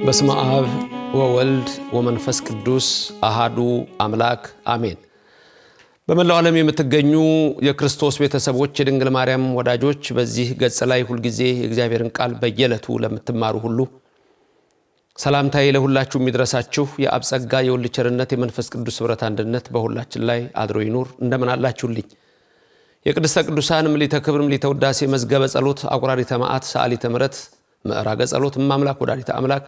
በስመ አብ ወወልድ ወመንፈስ ቅዱስ አሃዱ አምላክ አሜን። በመላው ዓለም የምትገኙ የክርስቶስ ቤተሰቦች፣ የድንግል ማርያም ወዳጆች፣ በዚህ ገጽ ላይ ሁልጊዜ የእግዚአብሔርን ቃል በየዕለቱ ለምትማሩ ሁሉ ሰላምታዬ ለሁላችሁ የሚድረሳችሁ። የአብ ጸጋ የወልድ ቸርነት የመንፈስ ቅዱስ ኅብረት አንድነት በሁላችን ላይ አድሮ ይኑር። እንደምን አላችሁልኝ? የቅድስተ ቅዱሳን ምሊተ ክብር ምሊተ ውዳሴ መዝገበ ጸሎት አቁራሪተ መዓት ሰዓሊተ ምሕረት ምዕራገ ጸሎት እማምላክ ወላዲተ አምላክ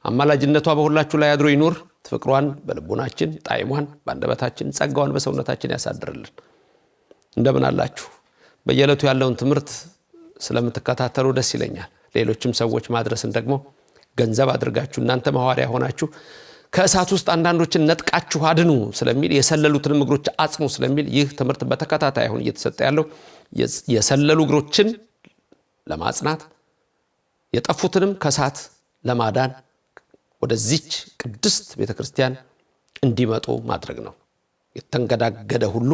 አማላጅነቷ በሁላችሁ ላይ አድሮ ይኑር። ፍቅሯን በልቡናችን ጣዕሟን በአንደበታችን ጸጋዋን በሰውነታችን ያሳድርልን። እንደምን አላችሁ? በየዕለቱ ያለውን ትምህርት ስለምትከታተሉ ደስ ይለኛል። ሌሎችም ሰዎች ማድረስን ደግሞ ገንዘብ አድርጋችሁ እናንተ ሐዋርያ ሆናችሁ ከእሳት ውስጥ አንዳንዶችን ነጥቃችሁ አድኑ ስለሚል፣ የሰለሉትንም እግሮች አጽኑ ስለሚል፣ ይህ ትምህርት በተከታታይ አሁን እየተሰጠ ያለው የሰለሉ እግሮችን ለማጽናት፣ የጠፉትንም ከእሳት ለማዳን፣ ወደዚች ቅድስት ቤተ ክርስቲያን እንዲመጡ ማድረግ ነው። የተንገዳገደ ሁሉ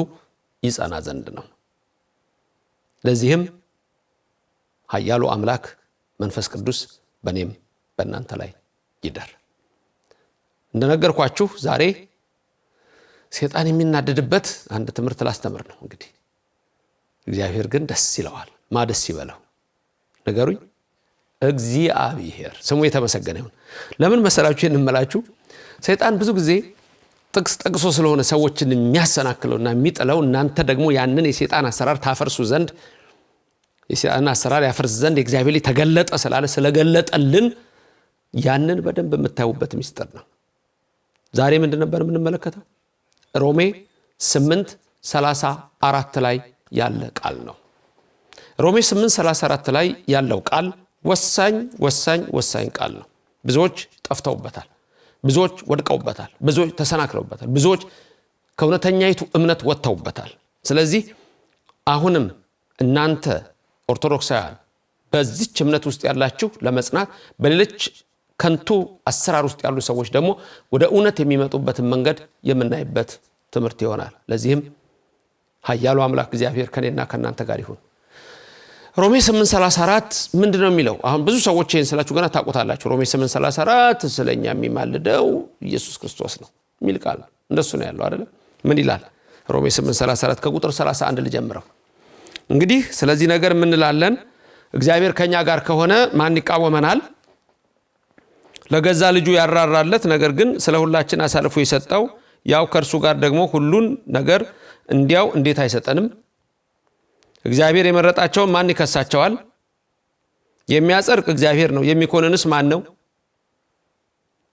ይጸና ዘንድ ነው። ለዚህም ኃያሉ አምላክ መንፈስ ቅዱስ በእኔም በእናንተ ላይ ይደር። እንደነገርኳችሁ ዛሬ ሴጣን የሚናደድበት አንድ ትምህርት ላስተምር ነው። እንግዲህ እግዚአብሔር ግን ደስ ይለዋል። ማ ደስ ይበለው ንገሩኝ? እግዚአብሔር ስሙ የተመሰገነ ይሁን። ለምን መሰላችሁ ይህን እምላችሁ? ሰይጣን ብዙ ጊዜ ጥቅስ ጠቅሶ ስለሆነ ሰዎችን የሚያሰናክለውና የሚጥለው፣ እናንተ ደግሞ ያንን የሰይጣን አሰራር ታፈርሱ ዘንድ፣ የሰይጣን አሰራር ያፈርስ ዘንድ የእግዚአብሔር ልጅ ተገለጠ ስላለ፣ ስለገለጠልን ያንን በደንብ የምታዩበት ሚስጥር ነው። ዛሬ ምንድን ነበር የምንመለከተው? ሮሜ 8:34 ላይ ያለ ቃል ነው። ሮሜ 8:34 ላይ ያለው ቃል ወሳኝ ወሳኝ ወሳኝ ቃል ነው። ብዙዎች ጠፍተውበታል። ብዙዎች ወድቀውበታል። ብዙዎች ተሰናክለውበታል። ብዙዎች ከእውነተኛይቱ እምነት ወጥተውበታል። ስለዚህ አሁንም እናንተ ኦርቶዶክሳውያን በዚች እምነት ውስጥ ያላችሁ ለመጽናት፣ በሌሎች ከንቱ አሰራር ውስጥ ያሉ ሰዎች ደግሞ ወደ እውነት የሚመጡበትን መንገድ የምናይበት ትምህርት ይሆናል። ለዚህም ኃያሉ አምላክ እግዚአብሔር ከኔና ከእናንተ ጋር ይሁን። ሮሜ 8:34 ምንድን ነው የሚለው? አሁን ብዙ ሰዎች ይህን ስላችሁ ገና ታውቁታላችሁ። ሮሜ 8:34 ስለኛ የሚማልደው ኢየሱስ ክርስቶስ ነው የሚል ቃል ነው። እንደሱ ነው ያለው አይደለም? ምን ይላል? ሮሜ 8:34 ከቁጥር 31 ልጀምረው። እንግዲህ ስለዚህ ነገር የምንላለን? እግዚአብሔር ከኛ ጋር ከሆነ ማን ይቃወመናል? ለገዛ ልጁ ያራራለት፣ ነገር ግን ስለ ሁላችን አሳልፎ የሰጠው ያው ከእርሱ ጋር ደግሞ ሁሉን ነገር እንዲያው እንዴት አይሰጠንም? እግዚአብሔር የመረጣቸውን ማን ይከሳቸዋል? የሚያጸድቅ እግዚአብሔር ነው። የሚኮንንስ ማን ነው?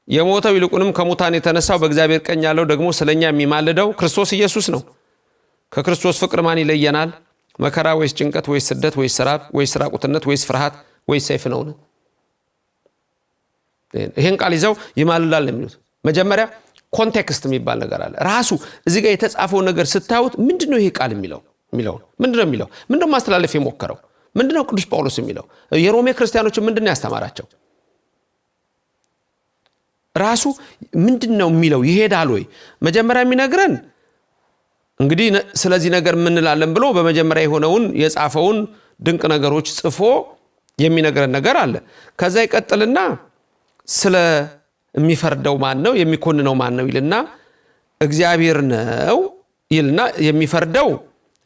የሞተው ይልቁንም ከሙታን የተነሳው፣ በእግዚአብሔር ቀኝ ያለው፣ ደግሞ ስለኛ የሚማልደው ክርስቶስ ኢየሱስ ነው። ከክርስቶስ ፍቅር ማን ይለየናል? መከራ ወይስ ጭንቀት ወይስ ስደት ወይስ ራብ ወይስ ራቁትነት ወይስ ፍርሃት ወይስ ሰይፍ ነውን? ይህን ቃል ይዘው ይማልላል ነው የሚሉት። መጀመሪያ context የሚባል ነገር አለ። ራሱ እዚህ ጋር የተጻፈው ነገር ስታዩት ምንድን ነው ይሄ ቃል የሚለው የሚለው፣ ምንድን ነው የሚለው? ምንድን ነው ማስተላለፍ የሞከረው? ምንድን ነው ቅዱስ ጳውሎስ የሚለው? የሮሜ ክርስቲያኖችን ምንድን ነው ያስተማራቸው? ራሱ ምንድን ነው የሚለው? ይሄዳል ወይ? መጀመሪያ የሚነግረን እንግዲህ ስለዚህ ነገር ምንላለን ብሎ በመጀመሪያ የሆነውን የጻፈውን ድንቅ ነገሮች ጽፎ የሚነግረን ነገር አለ። ከዛ ይቀጥልና ስለ የሚፈርደው ማን ነው፣ የሚኮንነው ማን ነው ይልና፣ እግዚአብሔር ነው ይልና፣ የሚፈርደው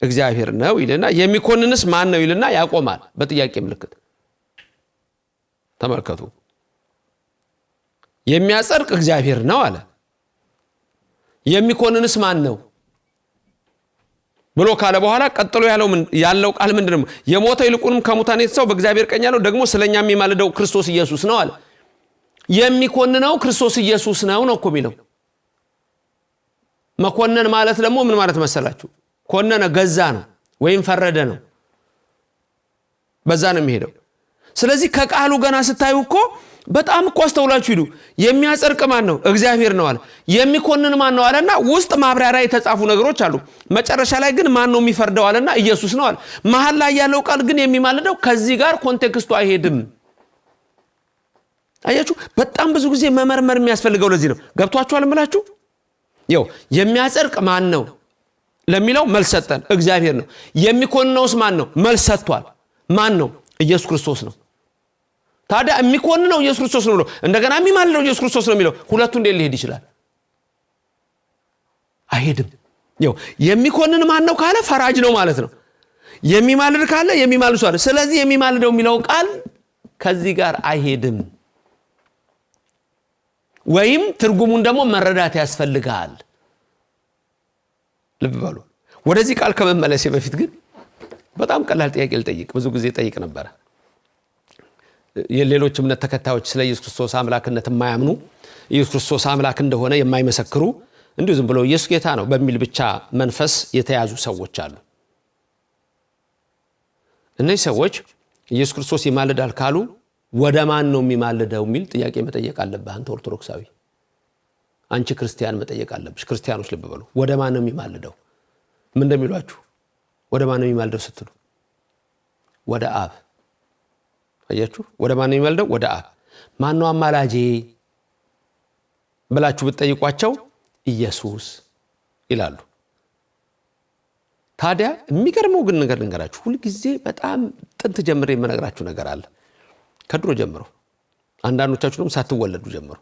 እግዚአብሔር ነው ይልና፣ የሚኮንንስ ማን ነው ይልና ያቆማል በጥያቄ ምልክት። ተመልከቱ። የሚያጸድቅ እግዚአብሔር ነው አለ። የሚኮንንስ ማን ነው ብሎ ካለ በኋላ ቀጥሎ ያለው ቃል ምንድን ነው? የሞተው ይልቁንም ከሙታን የተነሳው፣ በእግዚአብሔር ቀኝ ያለው፣ ደግሞ ስለኛ የሚማልደው ክርስቶስ ኢየሱስ ነው አለ። የሚኮንነው ክርስቶስ ኢየሱስ ነው ነው እኮ የሚለው። መኮነን ማለት ደግሞ ምን ማለት መሰላችሁ? ኮነነ ገዛ ነው ወይም ፈረደ ነው። በዛ ነው የሚሄደው። ስለዚህ ከቃሉ ገና ስታዩ እኮ በጣም እኮ አስተውላችሁ ሂዱ። የሚያጸድቅ ማን ነው? እግዚአብሔር ነው አለ። የሚኮንን ማን ነው አለና ውስጥ ማብራሪያ የተጻፉ ነገሮች አሉ። መጨረሻ ላይ ግን ማን ነው የሚፈርደው አለና ኢየሱስ ነው አለ። መሀል ላይ ያለው ቃል ግን የሚማልደው ከዚህ ጋር context ኡ አይሄድም። አያችሁ፣ በጣም ብዙ ጊዜ መመርመር የሚያስፈልገው ለዚህ ነው። ገብቷችኋል እምላችሁ? ይኸው የሚያጸድቅ ማን ነው ለሚለው መልስ ሰጠን፣ እግዚአብሔር ነው። የሚኮንነውስ ማን ነው? መልስ ሰጥቷል። ማን ነው? ኢየሱስ ክርስቶስ ነው። ታዲያ የሚኮንነው ኢየሱስ ክርስቶስ ነው ብሎ እንደገና የሚማልደው ኢየሱስ ክርስቶስ ነው የሚለው ሁለቱ እንዴት ሊሄድ ይችላል? አይሄድም። ይኸው የሚኮንን ማን ነው ካለ ፈራጅ ነው ማለት ነው። የሚማልድ ካለ የሚማልድ ሰው አለ። ስለዚህ የሚማልደው የሚለው ቃል ከዚህ ጋር አይሄድም። ወይም ትርጉሙን ደግሞ መረዳት ያስፈልጋል። ልብ በሉ። ወደዚህ ቃል ከመመለሴ በፊት ግን በጣም ቀላል ጥያቄ ልጠይቅ። ብዙ ጊዜ ጠይቅ ነበረ። የሌሎች እምነት ተከታዮች ስለ ኢየሱስ ክርስቶስ አምላክነት የማያምኑ፣ ኢየሱስ ክርስቶስ አምላክ እንደሆነ የማይመሰክሩ፣ እንዲሁ ዝም ብሎ ኢየሱስ ጌታ ነው በሚል ብቻ መንፈስ የተያዙ ሰዎች አሉ። እነዚህ ሰዎች ኢየሱስ ክርስቶስ ይማልዳል ካሉ ወደ ማን ነው የሚማልደው የሚል ጥያቄ መጠየቅ አለብህ። አንተ ኦርቶዶክሳዊ፣ አንቺ ክርስቲያን መጠየቅ አለብሽ። ክርስቲያኖች ልብ በሉ። ወደ ማን ነው የሚማልደው? ምን እንደሚሏችሁ ወደ ማን ነው የሚማልደው ስትሉ ወደ አብ። አያችሁ? ወደ ማን ነው የሚማልደው? ወደ አብ። ማን ነው አማላጄ ብላችሁ ብትጠይቋቸው ኢየሱስ ይላሉ። ታዲያ የሚገርመው ግን ነገር ልንገራችሁ። ሁልጊዜ በጣም ጥንት ጀምሬ የምነግራችሁ ነገር አለ። ከድሮ ጀምሮ፣ አንዳንዶቻችሁ ደግሞ ሳትወለዱ ጀምሮ፣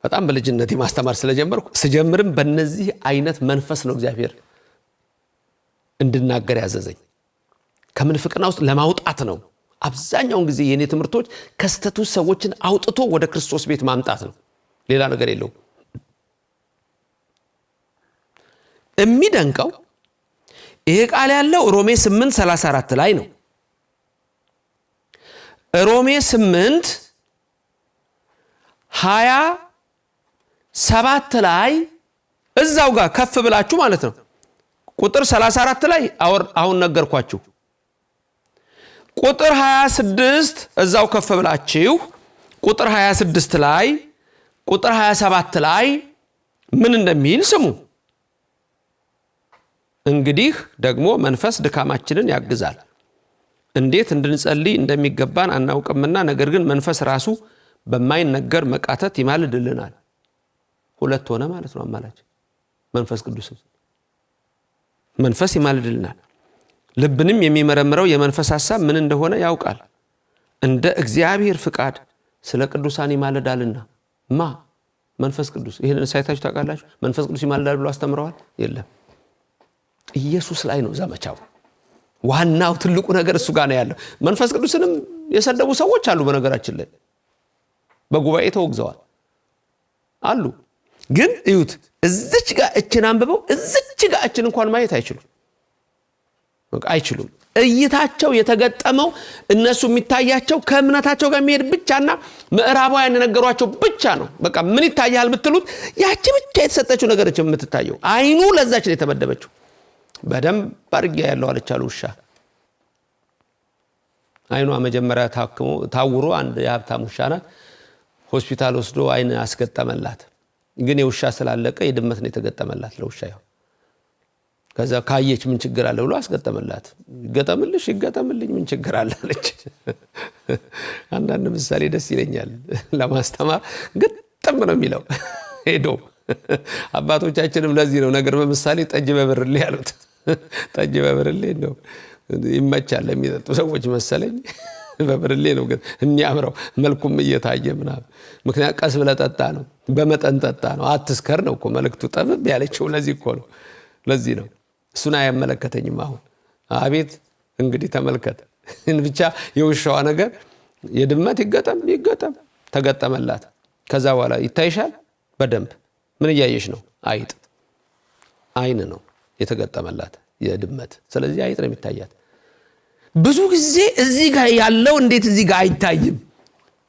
በጣም በልጅነቴ ማስተማር ስለጀመርኩ ስጀምርም በእነዚህ አይነት መንፈስ ነው እግዚአብሔር እንድናገር ያዘዘኝ። ከምንፍቅና ውስጥ ለማውጣት ነው። አብዛኛውን ጊዜ የእኔ ትምህርቶች ከስተቱ ሰዎችን አውጥቶ ወደ ክርስቶስ ቤት ማምጣት ነው። ሌላ ነገር የለውም። የሚደንቀው ይሄ ቃል ያለው ሮሜ 8:34 ላይ ነው። ሮሜ 8:27 ላይ እዛው ጋር ከፍ ብላችሁ ማለት ነው። ቁጥር 34 ላይ አሁን ነገርኳችሁ። ቁጥር 26 እዛው ከፍ ብላችሁ ቁጥር 26 ላይ፣ ቁጥር 27 ላይ ምን እንደሚል ስሙ። እንግዲህ ደግሞ መንፈስ ድካማችንን ያግዛል። እንዴት እንድንጸልይ እንደሚገባን አናውቅምና፣ ነገር ግን መንፈስ ራሱ በማይነገር መቃተት ይማልድልናል። ሁለት ሆነ ማለት ነው አማላጅ። መንፈስ ቅዱስም መንፈስ ይማልድልናል። ልብንም የሚመረምረው የመንፈስ ሐሳብ ምን እንደሆነ ያውቃል። እንደ እግዚአብሔር ፍቃድ ስለ ቅዱሳን ይማልዳልና። ማ? መንፈስ ቅዱስ። ይህንን ሳይታችሁ ታውቃላችሁ? መንፈስ ቅዱስ ይማልዳል ብሎ አስተምረዋል? የለም። ኢየሱስ ላይ ነው ዘመቻው። ዋናው ትልቁ ነገር እሱ ጋር ነው ያለው። መንፈስ ቅዱስንም የሰደቡ ሰዎች አሉ። በነገራችን ላይ በጉባኤ ተወግዘዋል አሉ። ግን እዩት፣ እዚች ጋር እችን አንብበው እዚች ጋር እችን እንኳን ማየት አይችሉም። አይችሉም። እይታቸው የተገጠመው እነሱ የሚታያቸው ከእምነታቸው ጋር የሚሄድ ብቻና ምዕራባውያን የነገሯቸው ብቻ ነው። በቃ ምን ይታያል ብትሉት ያቺ ብቻ የተሰጠችው ነገር የምትታየው፣ አይኑ ለዛች ነው የተመደበችው። በደንብ አድርጌ ያለው አለች አሉ ውሻ። አይኗ መጀመሪያ ታክሞ ታውሮ፣ አንድ የሀብታም ውሻ ናት። ሆስፒታል ወስዶ አይን አስገጠመላት። ግን የውሻ ስላለቀ የድመት ነው የተገጠመላት ለውሻ ይሆን። ከዛ ካየች ምን ችግር አለ ብሎ አስገጠመላት። ይገጠምልሽ ይገጠምልኝ ምን ችግር አለ አለች። አንዳንድ ምሳሌ ደስ ይለኛል ለማስተማር፣ ግጥም ነው የሚለው ሄዶ። አባቶቻችንም ለዚህ ነው ነገር በምሳሌ ጠጅ በብርሌ ያሉት። ጠጅ በብርሌ ነው ይመቻል ለሚጠጡ ሰዎች መሰለኝ። በብርሌ ነው ግን የሚያምረው መልኩም እየታየ ምናምን። ምክንያት ቀስ ብለህ ጠጣ ነው፣ በመጠን ጠጣ ነው፣ አትስከር ነው እኮ መልእክቱ። ጠብብ ያለችው ለዚህ እኮ ነው። ለዚህ ነው። እሱን አያመለከተኝም አሁን። አቤት እንግዲህ ተመልከት ብቻ የውሻዋ ነገር የድመት ይገጠም ይገጠም ተገጠመላት። ከዛ በኋላ ይታይሻል በደንብ። ምን እያየሽ ነው? አይጥ። አይን ነው የተገጠመላት የድመት። ስለዚህ አይጥ ነው የሚታያት። ብዙ ጊዜ እዚህ ጋር ያለው እንዴት እዚህ ጋር አይታይም?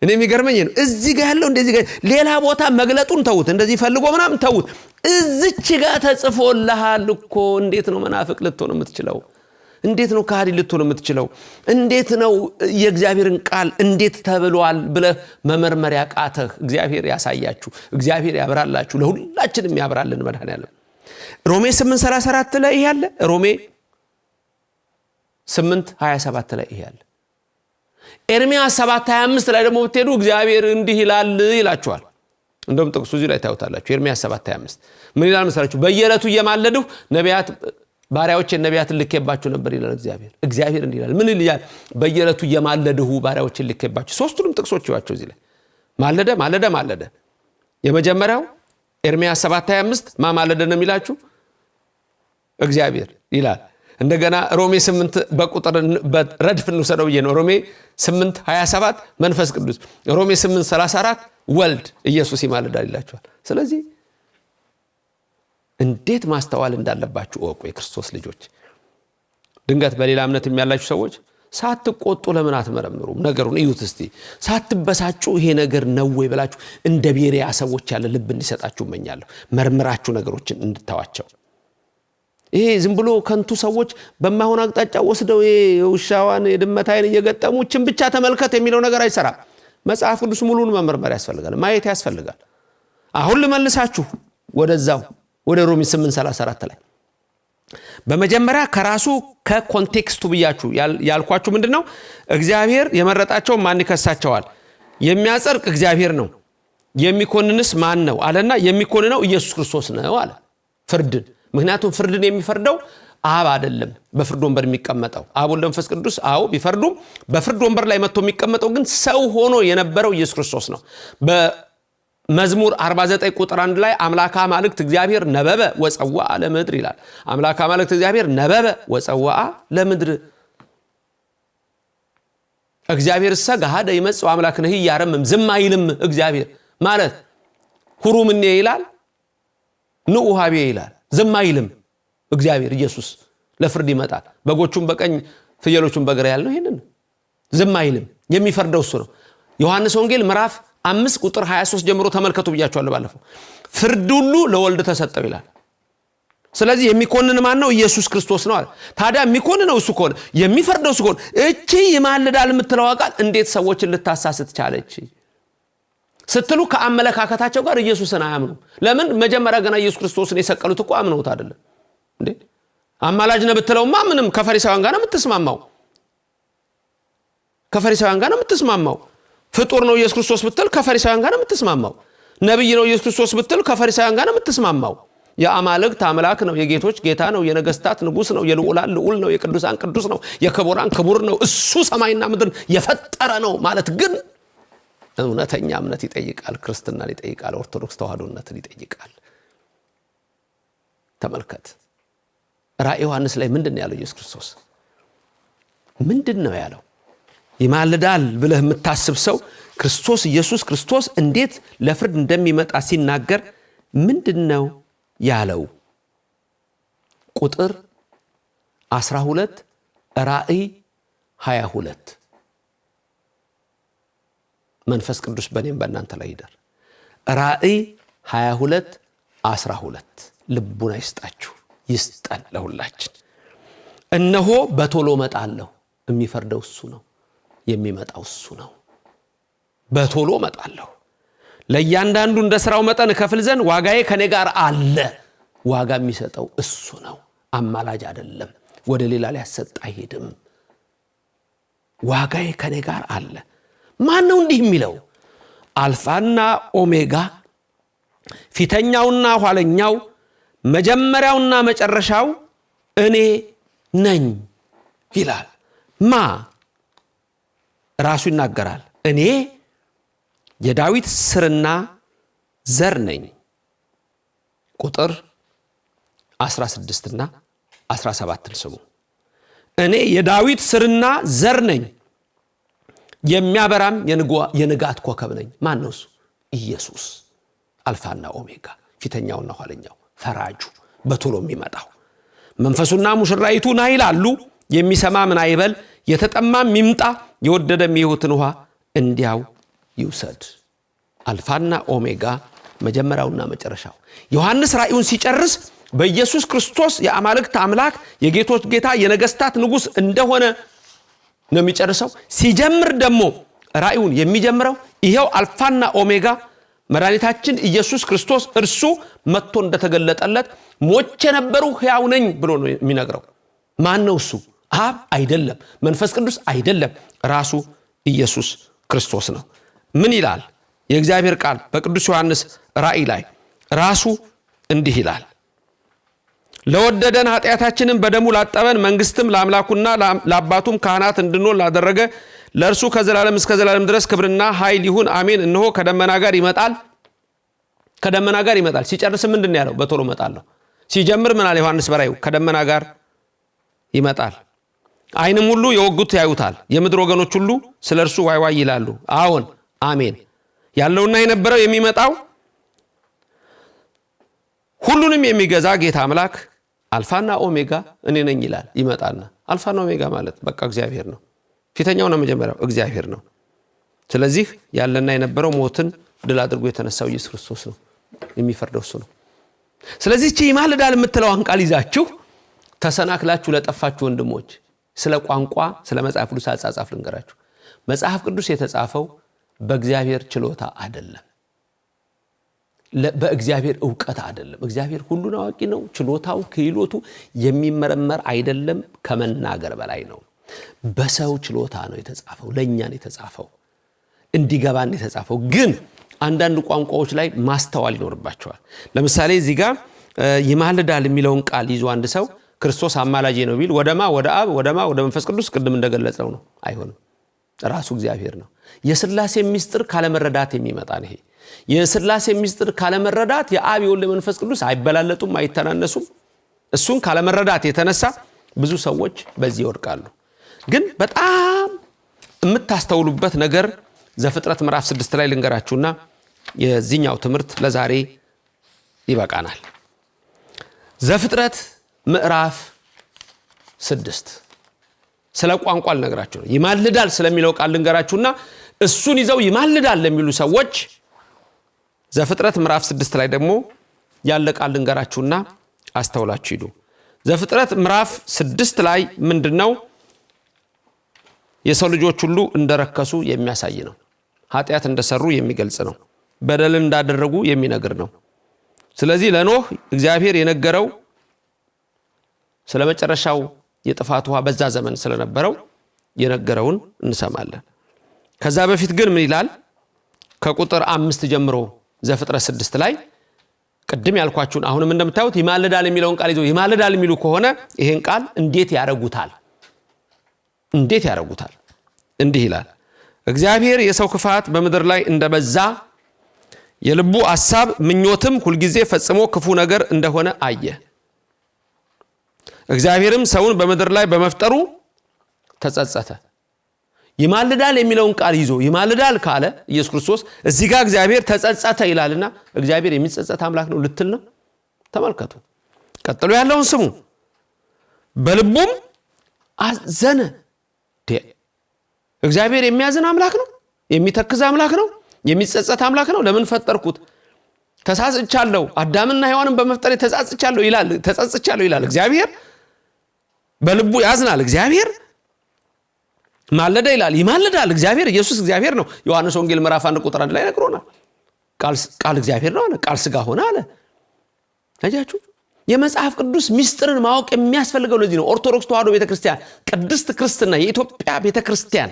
እኔ የሚገርመኝ ነው። እዚህ ጋር ያለው እንደዚህ ጋር ሌላ ቦታ መግለጡን ተዉት፣ እንደዚህ ፈልጎ ምናምን ተዉት። እዚች ጋር ተጽፎልሃል እኮ። እንዴት ነው መናፍቅ ልትሆን የምትችለው? እንዴት ነው ከሃዲ ልትሆን የምትችለው? እንዴት ነው የእግዚአብሔርን ቃል እንዴት ተብሏል ብለህ መመርመር ያቃተህ? እግዚአብሔር ያሳያችሁ፣ እግዚአብሔር ያብራላችሁ፣ ለሁላችንም ያብራልን መድኃኔዓለም። ሮሜ 8:34 ላይ ይሄ አለ። ሮሜ 8:27 ላይ ይሄ አለ። ኤርምያስ 7:25 ላይ ደግሞ ብትሄዱ እግዚአብሔር እንዲህ ይላል ይላችኋል። እንደውም ጥቅሱ እዚሁ ላይ ታዩታላችሁ። ኤርምያስ 7:25 ምን ይላል መሰላችሁ? በየዕለቱ እየማለድሁ ነቢያት ባሪያዎቼን ነቢያትን ልኬባችሁ ነበር ይላል እግዚአብሔር። እግዚአብሔር እንዲህ ይላል። ምን ይላል? በየዕለቱ እየማለድሁ ባሪያዎችን ልኬባችሁ። ሶስቱንም ጥቅሶች ይዋቸው እዚህ ላይ ማለደ፣ ማለደ፣ ማለደ። የመጀመሪያው ኤርምያስ 7:25 ማለደ ነው የሚላችሁ እግዚአብሔር ይላል። እንደገና ሮሜ 8 በቁጥር ረድፍ እንውሰደው ብዬ ነው። ሮሜ 8:27 መንፈስ ቅዱስ፣ ሮሜ 8:34 ወልድ ኢየሱስ ይማልዳል ይላችኋል። ስለዚህ እንዴት ማስተዋል እንዳለባችሁ እወቁ የክርስቶስ ልጆች። ድንገት በሌላ እምነት ያላችሁ ሰዎች ሳትቆጡ ለምን አትመረምሩም? ነገሩን እዩት እስቲ። ሳትበሳጩ ይሄ ነገር ነው ወይ ብላችሁ እንደ ቤሪያ ሰዎች ያለ ልብ እንዲሰጣችሁ እመኛለሁ። መርምራችሁ ነገሮችን እንድታዋቸው። ይሄ ዝም ብሎ ከንቱ ሰዎች በማይሆን አቅጣጫ ወስደው የውሻዋን የድመት አይን እየገጠሙ ችን ብቻ ተመልከት የሚለው ነገር አይሰራም። መጽሐፍ ቅዱስ ሙሉን መመርመር ያስፈልጋል፣ ማየት ያስፈልጋል። አሁን ልመልሳችሁ ወደዛው ወደ ሮሜ 8:34 ላይ። በመጀመሪያ ከራሱ ከ context ኡ ብያችሁ ያልኳችሁ ምንድን ነው? እግዚአብሔር የመረጣቸው ማን ይከሳቸዋል? የሚያጸድቅ እግዚአብሔር ነው፣ የሚኮንንስ ማን ነው አለና የሚኮንነው ኢየሱስ ክርስቶስ ነው አለ ፍርድን። ምክንያቱም ፍርድን የሚፈርደው አብ አይደለም። በፍርድ ወንበር የሚቀመጠው አብ፣ ወልድ፣ መንፈስ ቅዱስ አዎ ቢፈርዱም በፍርድ ወንበር ላይ መጥቶ የሚቀመጠው ግን ሰው ሆኖ የነበረው ኢየሱስ ክርስቶስ ነው። በመዝሙር 49 ቁጥር 1 ላይ አምላከ አማልክት እግዚአብሔር ነበበ ወፀዋአ ለምድር ይላል። አምላከ አማልክት እግዚአብሔር ነበበ ወፀዋአ ለምድር፣ እግዚአብሔርሰ ገሃደ ይመጽእ አምላክነሂ ኢያረምም። ዝም አይልም እግዚአብሔር ማለት ሁሩ እምኔ ይላል፣ ንዑ ሀቤ ይላል። ዝም አይልም እግዚአብሔር። ኢየሱስ ለፍርድ ይመጣል። በጎቹም በቀኝ ፍየሎቹም በግራ ያልነው ይሄንን ነው። ዝም አይልም። የሚፈርደው እሱ ነው። ዮሐንስ ወንጌል ምዕራፍ 5 ቁጥር 23 ጀምሮ ተመልከቱ ብያቸዋለሁ ባለፈው። ፍርድ ሁሉ ለወልድ ተሰጠው ይላል። ስለዚህ የሚኮንን ማን ነው? ኢየሱስ ክርስቶስ ነው አለ። ታዲያ የሚኮንነው እሱ ከሆነ፣ የሚፈርደው እሱ ከሆነ፣ እቺ ይማልዳል የምትለው ቃል እንዴት ሰዎችን ልታሳስት ቻለች ስትሉ ከአመለካከታቸው ጋር ኢየሱስን አያምኑም። ለምን? መጀመሪያ ገና ኢየሱስ ክርስቶስን የሰቀሉት እኮ አምነውት አይደለም እንዴ? አማላጅ ነው ብትለውማ ምንም ከፈሪሳውያን ጋር ነው የምትስማማው። ከፈሪሳውያን ጋር ነው የምትስማማው። ፍጡር ነው ኢየሱስ ክርስቶስ ብትል ከፈሪሳውያን ጋር ነው የምትስማማው። ነብይ ነው ኢየሱስ ክርስቶስ ብትል ከፈሪሳውያን ጋር ነው የምትስማማው። የአማልክት አምላክ ነው፣ የጌቶች ጌታ ነው፣ የነገስታት ንጉስ ነው፣ የልዑላን ልዑል ነው፣ የቅዱሳን ቅዱስ ነው፣ የክቡራን ክቡር ነው። እሱ ሰማይና ምድርን የፈጠረ ነው ማለት ግን እውነተኛ እምነት ይጠይቃል፣ ክርስትናን ይጠይቃል፣ ኦርቶዶክስ ተዋህዶነትን ይጠይቃል። ተመልከት፣ ራእይ ዮሐንስ ላይ ምንድን ነው ያለው ኢየሱስ ክርስቶስ? ምንድን ነው ያለው? ይማልዳል ብለህ የምታስብ ሰው ክርስቶስ ኢየሱስ ክርስቶስ እንዴት ለፍርድ እንደሚመጣ ሲናገር ምንድን ነው ያለው? ቁጥር 12 ራእይ 22። መንፈስ ቅዱስ በእኔም በእናንተ ላይ ይደር። ራእይ 22 12። ልቡን አይስጣችሁ፣ ይስጠን ለሁላችን። እነሆ በቶሎ እመጣለሁ። የሚፈርደው እሱ ነው፣ የሚመጣው እሱ ነው። በቶሎ እመጣለሁ፣ ለእያንዳንዱ እንደ ስራው መጠን እከፍል ዘንድ ዋጋዬ ከኔ ጋር አለ። ዋጋ የሚሰጠው እሱ ነው፣ አማላጅ አይደለም። ወደ ሌላ ሊያሰጥ አይሄድም። ዋጋዬ ከኔ ጋር አለ። ማን ነው እንዲህ የሚለው? አልፋና ኦሜጋ፣ ፊተኛውና ኋለኛው፣ መጀመሪያውና መጨረሻው እኔ ነኝ ይላል። ማ ራሱ ይናገራል። እኔ የዳዊት ስርና ዘር ነኝ። ቁጥር 16 እና 17ን ስሙ። እኔ የዳዊት ስርና ዘር ነኝ፣ የሚያበራም የንጋት ኮከብ ነኝ። ማን ነው እሱ? ኢየሱስ፣ አልፋና ኦሜጋ፣ ፊተኛውና ኋለኛው፣ ፈራጁ፣ በቶሎ የሚመጣው። መንፈሱና ሙሽራይቱ ና ይላሉ። የሚሰማ ምን አይበል፣ የተጠማም ይምጣ፣ የወደደም የሕይወትን ውሃ እንዲያው ይውሰድ። አልፋና ኦሜጋ፣ መጀመሪያውና መጨረሻው። ዮሐንስ ራእዩን ሲጨርስ በኢየሱስ ክርስቶስ የአማልክት አምላክ፣ የጌቶች ጌታ፣ የነገስታት ንጉስ እንደሆነ ነው የሚጨርሰው። ሲጀምር ደግሞ ራእዩን የሚጀምረው ይሄው አልፋና ኦሜጋ መድኃኒታችን ኢየሱስ ክርስቶስ እርሱ መጥቶ እንደተገለጠለት ሞቼ ነበሩ ሕያው ነኝ ብሎ ነው የሚነግረው። ማን ነው እሱ? አብ አይደለም፣ መንፈስ ቅዱስ አይደለም፣ ራሱ ኢየሱስ ክርስቶስ ነው። ምን ይላል? የእግዚአብሔር ቃል በቅዱስ ዮሐንስ ራእይ ላይ ራሱ እንዲህ ይላል፣ ለወደደን ኃጢአታችንን በደሙ ላጠበን መንግስትም ለአምላኩና ለአባቱም ካህናት እንድንሆን ላደረገ ለእርሱ ከዘላለም እስከ ዘላለም ድረስ ክብርና ኃይል ይሁን አሜን። እነሆ ከደመና ጋር ይመጣል፣ ከደመና ጋር ይመጣል። ሲጨርስ ምንድን ነው ያለው? በቶሎ እመጣለሁ። ሲጀምር ምን አለ ዮሐንስ በራእዩ? ከደመና ጋር ይመጣል። ዓይንም ሁሉ የወጉት ያዩታል፣ የምድር ወገኖች ሁሉ ስለ እርሱ ዋይ ዋይ ይላሉ። አዎን አሜን። ያለውና የነበረው የሚመጣው ሁሉንም የሚገዛ ጌታ አምላክ አልፋና ኦሜጋ እኔ ነኝ ይላል። ይመጣና አልፋና ኦሜጋ ማለት በቃ እግዚአብሔር ነው። ፊተኛውና መጀመሪያው እግዚአብሔር ነው። ስለዚህ ያለና የነበረው ሞትን ድል አድርጎ የተነሳው ኢየሱስ ክርስቶስ ነው። የሚፈርደው እሱ ነው። ስለዚህ እቺ ይማልዳል የምትለዋን ቃል ይዛችሁ ተሰናክላችሁ ለጠፋችሁ ወንድሞች ስለ ቋንቋ፣ ስለ መጽሐፍ ቅዱስ አጻጻፍ ልንገራችሁ። መጽሐፍ ቅዱስ የተጻፈው በእግዚአብሔር ችሎታ አይደለም፣ በእግዚአብሔር እውቀት አይደለም። እግዚአብሔር ሁሉን አዋቂ ነው። ችሎታው ክህሎቱ የሚመረመር አይደለም፣ ከመናገር በላይ ነው። በሰው ችሎታ ነው የተጻፈው፣ ለእኛ ነው የተጻፈው፣ እንዲገባን የተጻፈው። ግን አንዳንድ ቋንቋዎች ላይ ማስተዋል ይኖርባቸዋል። ለምሳሌ እዚህ ጋር ይማልዳል የሚለውን ቃል ይዞ አንድ ሰው ክርስቶስ አማላጄ ነው ቢል ወደማ ወደ አብ ወደማ ወደ መንፈስ ቅዱስ ቅድም እንደገለጸው ነው፣ አይሆንም። ራሱ እግዚአብሔር ነው። የስላሴ ሚስጥር ካለመረዳት የሚመጣ ነው። ይሄ የስላሴ ሚስጥር ካለመረዳት የአብ የወልድ የመንፈስ ቅዱስ አይበላለጡም፣ አይተናነሱም። እሱን ካለመረዳት የተነሳ ብዙ ሰዎች በዚህ ይወድቃሉ። ግን በጣም የምታስተውሉበት ነገር ዘፍጥረት ምዕራፍ 6 ላይ ልንገራችሁና የዚህኛው ትምህርት ለዛሬ ይበቃናል። ዘፍጥረት ምዕራፍ 6 ስለ ቋንቋ ልነግራችሁ ነው። ይማልዳል ስለሚለው ቃል ልንገራችሁና እሱን ይዘው ይማልዳል ለሚሉ ሰዎች ዘፍጥረት ምዕራፍ 6 ላይ ደግሞ ያለ ቃል ልንገራችሁና አስተውላችሁ ሂዱ። ዘፍጥረት ምዕራፍ 6 ላይ ምንድን ነው? የሰው ልጆች ሁሉ እንደረከሱ የሚያሳይ ነው። ኃጢአት እንደሰሩ የሚገልጽ ነው። በደልን እንዳደረጉ የሚነግር ነው። ስለዚህ ለኖህ እግዚአብሔር የነገረው ስለ መጨረሻው የጥፋት ውሃ በዛ ዘመን ስለነበረው የነገረውን እንሰማለን። ከዛ በፊት ግን ምን ይላል? ከቁጥር 5 ጀምሮ ዘፍጥረት 6 ላይ ቅድም ያልኳችሁን አሁንም እንደምታዩት ይማልዳል የሚለውን ቃል ይዘው ይማልዳል የሚሉ ከሆነ ይሄን ቃል እንዴት ያረጉታል? እንዴት ያረጉታል? እንዲህ ይላል፣ እግዚአብሔር የሰው ክፋት በምድር ላይ እንደበዛ የልቡ አሳብ ምኞትም ሁልጊዜ ፈጽሞ ክፉ ነገር እንደሆነ አየ። እግዚአብሔርም ሰውን በምድር ላይ በመፍጠሩ ተጸጸተ። ይማልዳል የሚለውን ቃል ይዞ ይማልዳል ካለ ኢየሱስ ክርስቶስ እዚህ ጋር እግዚአብሔር ተጸጸተ ይላልና እግዚአብሔር የሚጸጸት አምላክ ነው ልትል ነው? ተመልከቱ። ቀጥሎ ያለውን ስሙ። በልቡም አዘነ። እግዚአብሔር የሚያዝን አምላክ ነው? የሚተክዝ አምላክ ነው? የሚጸጸት አምላክ ነው? ለምን ፈጠርኩት? ተሳጽቻለሁ፣ አዳምና ሔዋንን በመፍጠሬ ተጸጽቻለሁ ይላል። ተጸጽቻለሁ ይላል እግዚአብሔር። በልቡ ያዝናል እግዚአብሔር። ማለደ ይላል፣ ይማልዳል እግዚአብሔር። ኢየሱስ እግዚአብሔር ነው። ዮሐንስ ወንጌል ምዕራፍ 1 ቁጥር 1 ላይ ነግሮናል። ቃል እግዚአብሔር ነው አለ። ቃል ስጋ ሆነ አለ። አያችሁ፣ የመጽሐፍ ቅዱስ ሚስጥርን ማወቅ የሚያስፈልገው ለዚህ ነው። ኦርቶዶክስ ተዋሕዶ ቤተክርስቲያን፣ ቅድስት ክርስትና የኢትዮጵያ ቤተክርስቲያን፣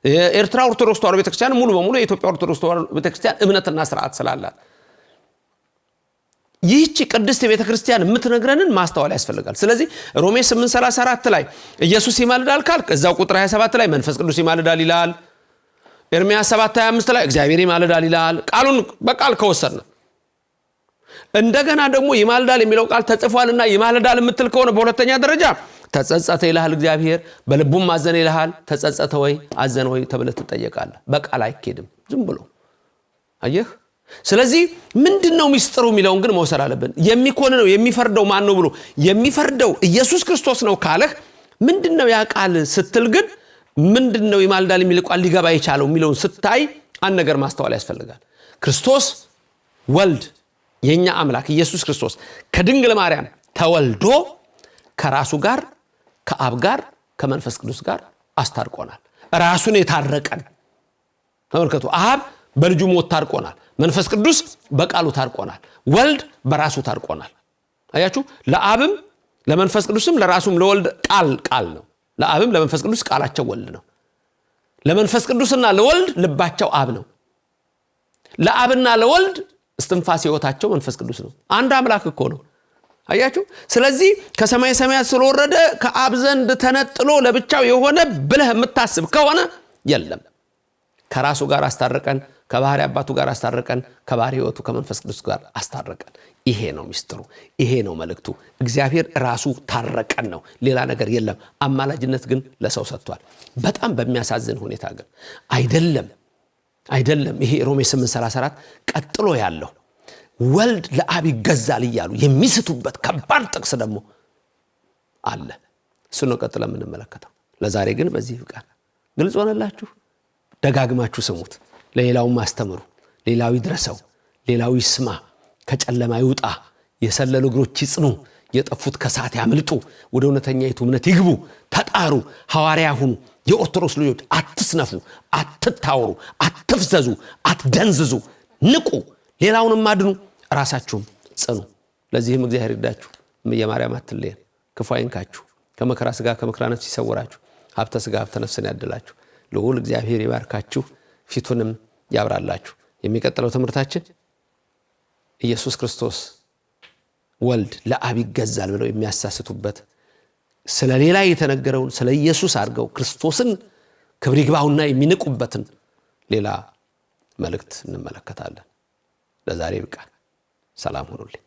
የኤርትራ ኦርቶዶክስ ተዋሕዶ ቤተክርስቲያን ሙሉ በሙሉ የኢትዮጵያ ኦርቶዶክስ ተዋሕዶ ቤተክርስቲያን እምነትና ስርዓት ስላላት ይህቺ ቅድስት ቤተክርስቲያን የምትነግረንን ማስተዋል ያስፈልጋል። ስለዚህ ሮሜ 8:34 ላይ ኢየሱስ ይማልዳል ካልክ እዛው ቁጥር 27 ላይ መንፈስ ቅዱስ ይማልዳል ይላል። ኤርምያስ 7:25 ላይ እግዚአብሔር ይማልዳል ይላል። ቃሉን በቃል ከወሰድን እንደገና ደግሞ ይማልዳል የሚለው ቃል ተጽፏልና ይማልዳል የምትል ከሆነ በሁለተኛ ደረጃ ተጸጸተ ይልሃል እግዚአብሔር፣ በልቡም አዘነ ይልሃል። ተጸጸተ ወይ አዘነ ወይ ተብለህ ትጠየቃለህ። በቃል አይኬድም ዝም ብሎ አየህ። ስለዚህ ምንድነው ሚስጥሩ የሚለውን ግን መውሰድ አለብን። የሚኮንነው የሚፈርደው ማን ነው ብሎ የሚፈርደው ኢየሱስ ክርስቶስ ነው ካለህ ምንድነው ያ ቃል ስትል ግን ምንድነው ይማልዳል የሚል ቃል ሊገባ የቻለው የሚለውን ስታይ አንድ ነገር ማስተዋል ያስፈልጋል። ክርስቶስ ወልድ የኛ አምላክ ኢየሱስ ክርስቶስ ከድንግል ማርያም ተወልዶ ከራሱ ጋር ከአብ ጋር ከመንፈስ ቅዱስ ጋር አስታርቆናል። ራሱን የታረቀን ተመልከቱ። አብ በልጁ ሞት ታርቆናል። መንፈስ ቅዱስ በቃሉ ታርቆናል። ወልድ በራሱ ታርቆናል። አያችሁ፣ ለአብም ለመንፈስ ቅዱስም ለራሱም ለወልድ ቃል ቃል ነው። ለአብም ለመንፈስ ቅዱስ ቃላቸው ወልድ ነው። ለመንፈስ ቅዱስና ለወልድ ልባቸው አብ ነው። ለአብና ለወልድ እስትንፋስ ሕይወታቸው መንፈስ ቅዱስ ነው። አንድ አምላክ እኮ ነው። አያችሁ። ስለዚህ ከሰማይ ሰማያት ስለወረደ ከአብ ዘንድ ተነጥሎ ለብቻው የሆነ ብለህ የምታስብ ከሆነ የለም። ከራሱ ጋር አስታረቀን፣ ከባህሪ አባቱ ጋር አስታረቀን፣ ከባህሪ ሕይወቱ ከመንፈስ ቅዱስ ጋር አስታረቀን። ይሄ ነው ሚስጥሩ፣ ይሄ ነው መልእክቱ። እግዚአብሔር ራሱ ታረቀን ነው፣ ሌላ ነገር የለም። አማላጅነት ግን ለሰው ሰጥቷል። በጣም በሚያሳዝን ሁኔታ ግን አይደለም አይደለም። ይሄ ሮሜ 8:34 ቀጥሎ ያለው ወልድ ለአብ ይገዛል እያሉ የሚስቱበት ከባድ ጥቅስ ደግሞ አለ። እሱ ነው ቀጥሎ የምንመለከተው። ለዛሬ ግን በዚህ ይብቃል። ግልጽ ሆነላችሁ? ደጋግማችሁ ስሙት፣ ለሌላውም አስተምሩ። ሌላው ይድረሰው፣ ሌላው ይስማ፣ ከጨለማ ይውጣ፣ የሰለሉ እግሮች ይጽኑ፣ የጠፉት ከሰዓት ያምልጡ፣ ወደ እውነተኛይቱ እምነት ይግቡ። ተጣሩ፣ ሐዋርያ ሁኑ። የኦርቶዶክስ ልጆች አትስነፉ፣ አትታወሩ፣ አትፍዘዙ፣ አትደንዝዙ፣ ንቁ፣ ሌላውንም አድኑ፣ ራሳችሁም ጽኑ። ለዚህም እግዚአብሔር ይርዳችሁ። እምየ ማርያም አትለየን፣ ክፉ አይንካችሁ፣ ከመከራ ሥጋ ከመከራ ነፍስ ይሰውራችሁ፣ ሀብተ ሥጋ ሀብተ ነፍስን ያድላችሁ። ልዑል እግዚአብሔር ይባርካችሁ፣ ፊቱንም ያብራላችሁ። የሚቀጥለው ትምህርታችን ኢየሱስ ክርስቶስ ወልድ ለአብ ይገዛል ብለው የሚያሳስቱበት ስለ ሌላ የተነገረውን ስለ ኢየሱስ አድርገው ክርስቶስን ክብር ይግባውና የሚንቁበትን ሌላ መልእክት እንመለከታለን። ለዛሬ ይብቃል። ሰላም ሁኑልኝ።